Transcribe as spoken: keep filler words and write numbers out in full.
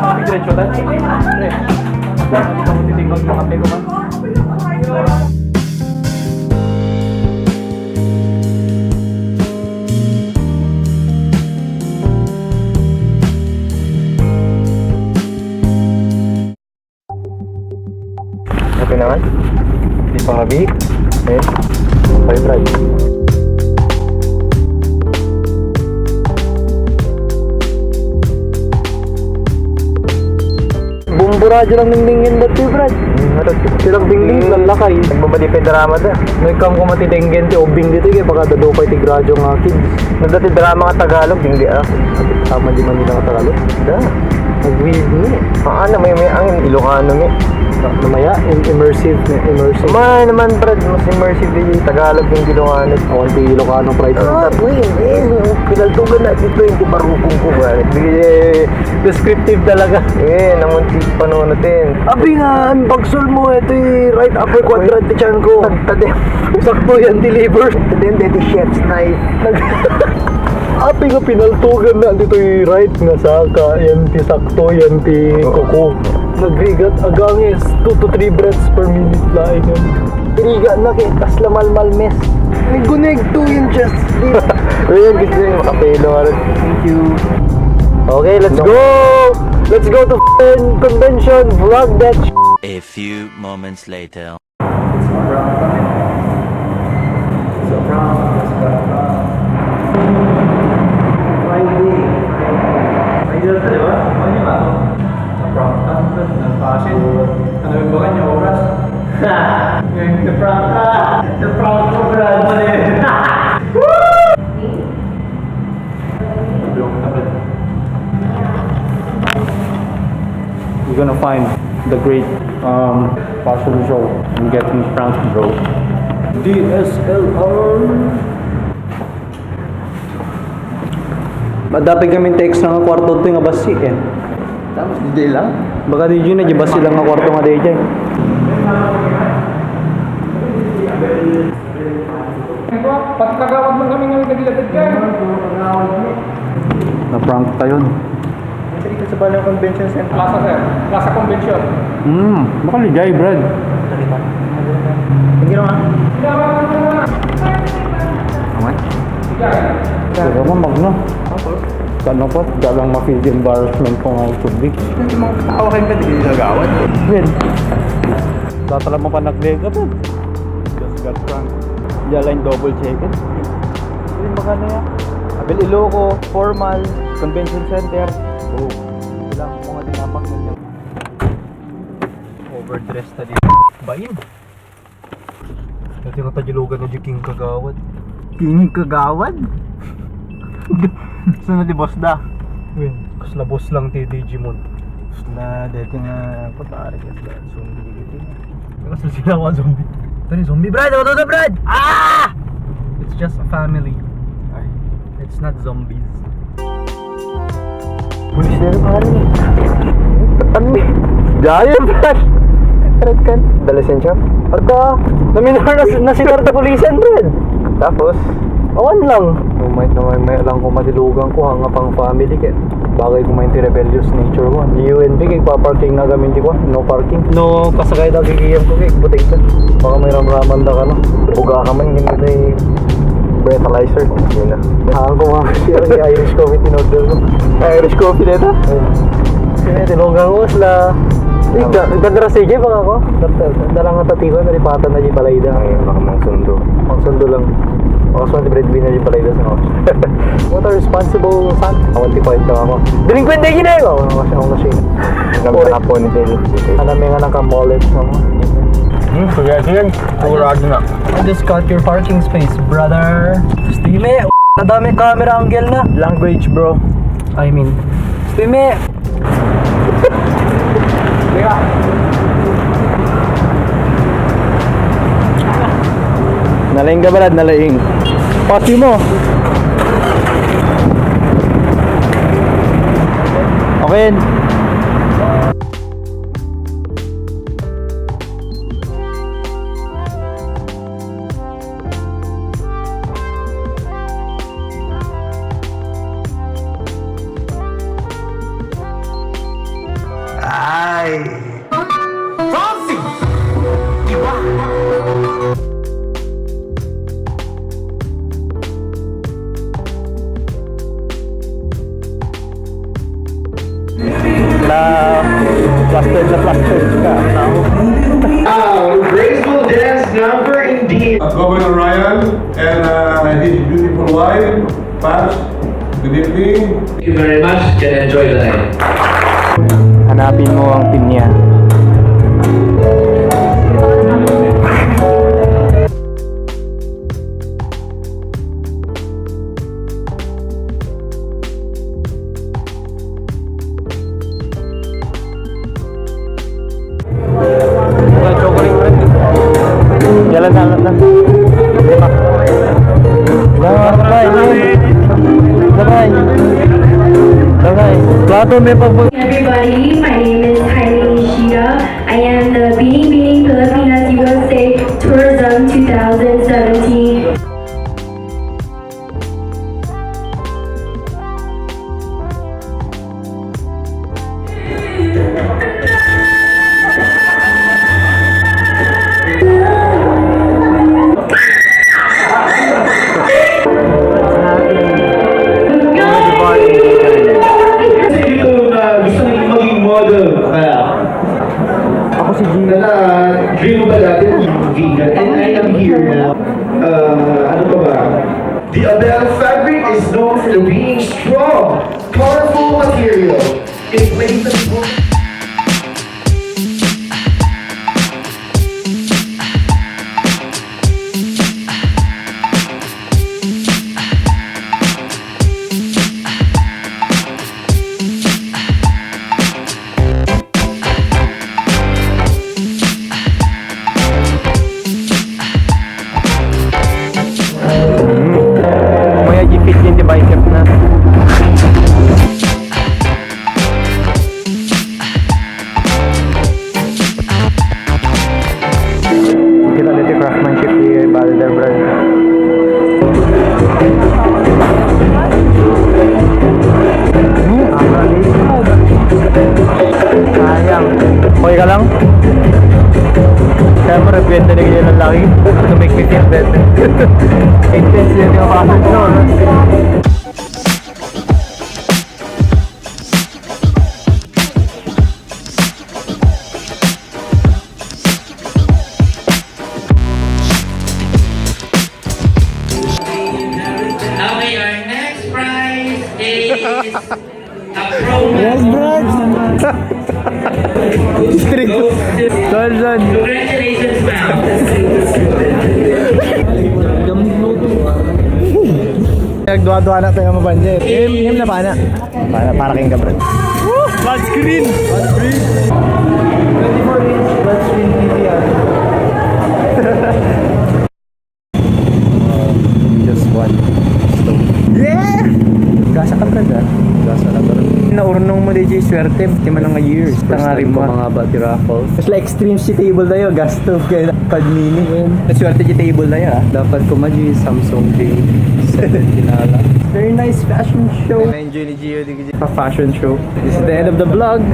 Diretso tayo. Pre, hindi ka mo titigog, makape ko man. Okay naman. Di pa nga, Vic. Eh, bye, Brad. Bumburadyo lang dingdinggen dati, Brad. Hmm, ano? Silang dingding, hmm, lalakay. Nagbabali pa yung drama da. May kam ko matidenggen ti ubing dito, eh, baka dado pa iti gradyo nga kids. Nagdati drama nga Tagalog, hindi ah. Tama di man nila nga Tagalog. Da. Nag-weird ni. Ah, ano, may, may ang Ilocano ni. Namaya, im-, immersive ni, immersive. May naman, Brad, mas immersive di Tagalog yung Ilocano. Awan ti Ilocano pride. Ah, uy, eh, pinaltugan na dito yung barukong ko, Brad. Di, eh, descriptive talaga. Eh, naman ti panunod din. Abi nga, ang bagsol mo, ito yung right upper quadrant ti tiyan ko. Tagtade. Sakto yan, deliver. Tagtade, dito chef's knife. Nag-, Api nga pinaltugan na dito'y right nga saka, yan ti sakto, yan ti kuko. Nagrigat, agangis, two to three breaths per minute laeng yan. Rigat na kay kasla malmal, miss. Nagguneg two inches. Ayan, gusto nyo makapelo, ano? Thank you. Okay, let's go! Let's go to f-, convention, vlog that sh-. A few moments later. It's a prank kami. It's a prank. It's a prank. Friday. Friday. Friday na, di ba? Ano ba? Sa prank kami, nagpasin. Ano yung baga niya, oras? Nag-prank ka! Nag-prank ko, Brad. Mali. Woo! We're gonna find the great, um, fashion show and get him pranked, bro. D S L R. Madapig kami text nga kwarto to nga basi eh. Tapos, di lang. Baka di yun na, di basi lang nga kwarto nga di dyan. Pat kagawad mo kami nga nagdadagdag ka. Na-prank tayo. Nasa dito sa Baliang Convention Center. Plaza, sir. Plaza Convention. Hmm, makaliday, Brad. Hindi naman. Awan? Pero mo, magno. Ano pa? Dalang ma-feel the embarrassment ko nga ang tubig. Yung mga tao kayo na di nagawad. Well, tatala mo pa naglega, Brad. Just got pranked. Diyan lang double check it. Hindi magkano yan. Abel Iloco, formal, convention center. Oh, ilang mga dinamag ninyo. Overdress na dito. Bain. Dati nga tagilogan na di King Kagawad. King Kagawad? Saan na di boss da? Win, kasla boss lang ti Digimon. Kasla, dati nga, patari kasla. Zombie dito. Kasla sila mga zombie. Ito ni zombie, Brad! Ano to, Brad? Ah! It's just a family. Ay. It's not zombies. Pulis na rin, pare. Ano ni? Giant, Brad! Red can. Dala sensya? Pagka, naminor na, na si Tarte Pulisan, Brad. Tapos? Awan lang. Oh, may, may, may lang ko matilugan ko, hanga pang family, kaya bagay ko may rebellious nature ko. Di U N P, kaya paparking na gamin di ko, no parking. No, pasakay daw, gigiyam ko, kaya butik ka. Baka may ramraman da ka, no? Buga ka man, hindi na yung breathalyzer. Yun na. Haan ko mga siya, yung Irish coffee, tinorder ko. Ay, Irish coffee na ito? Ayun. Kaya tinugang ko sila. Ika, gandara sige, baka ako. Dala nga tatiwan, nalipatan na di balay da. Ay, baka mang sundo. Mang sundo lang. Baka suwan, breadwinner di balay da sa mga. What a responsible son. Awan ti kwento ako. Delinquent na yun eh! Ako, ako siya, ako siya. Ang Ore. Apo ni Del. Alam mo nga nakamolet mo. Hmm, sige, sige. Sigurado na. I just got your parking space, brother. Stime, kadami camera angle na. Language, bro. I mean, Stime. Nalaing ka, Brad? Nalaing. Pati mo. Okay. Ay. Francis! Iba! Na plaster na plaster ka. Our graceful dance number indeed. Governor Ryan and uh, his beautiful wife, Pat, good evening. Thank you very much and enjoy the night. Hanapin mo ang pinya. Wala chocolate bread eh. Yalan na, yalan na. Diba? Bye, bye, bye. Bye-bye. Bye-bye. Plato may pag- Everybody, my name is Kylie Nishida. I am the Bini Bini Pilipinas U S A Tourism twenty seventeen. Dito na gusto niyong maging model. Kaya, ako si Gina. Dream mo ba dati maging vegan? And I am here na. Uh, ano pa ba? The Abel fabric is known for being strong, powerful material. It plays a Maya, G P din di bicep na. Kita dito craftsmanship ni Balder, bro. Hmm, ang galing. Sayang. Okay ka lang? Kaya mo, rekwenta na ganyan ang laki. To make me feel better. Intense yun yung passion ko, no? Okay, our next prize is a promo. Yes, Brad! Tol, John. Congratulations, ma'am. Nagduwa-duwa na tayo mapansin. Im, im na pana. Para, para kayong kabrat. Flat screen! Flat screen! Twenty-four inch flat screen T V yan. Just one stone. Yeah! Gasa ka, brad, ah. Gasa na, brad. Naurnong mo, D J, swerte. Di man nga years. First time ko mangaba ti raffles. It's like extreme si table tayo. Gasto kaya pag mini. Swerte ti table tayo, ah. Dapat ko madi Samsung J seventeen ala. Very nice fashion show. Enjoy ni Gio, di Gio. A fashion show. This is the end of the vlog.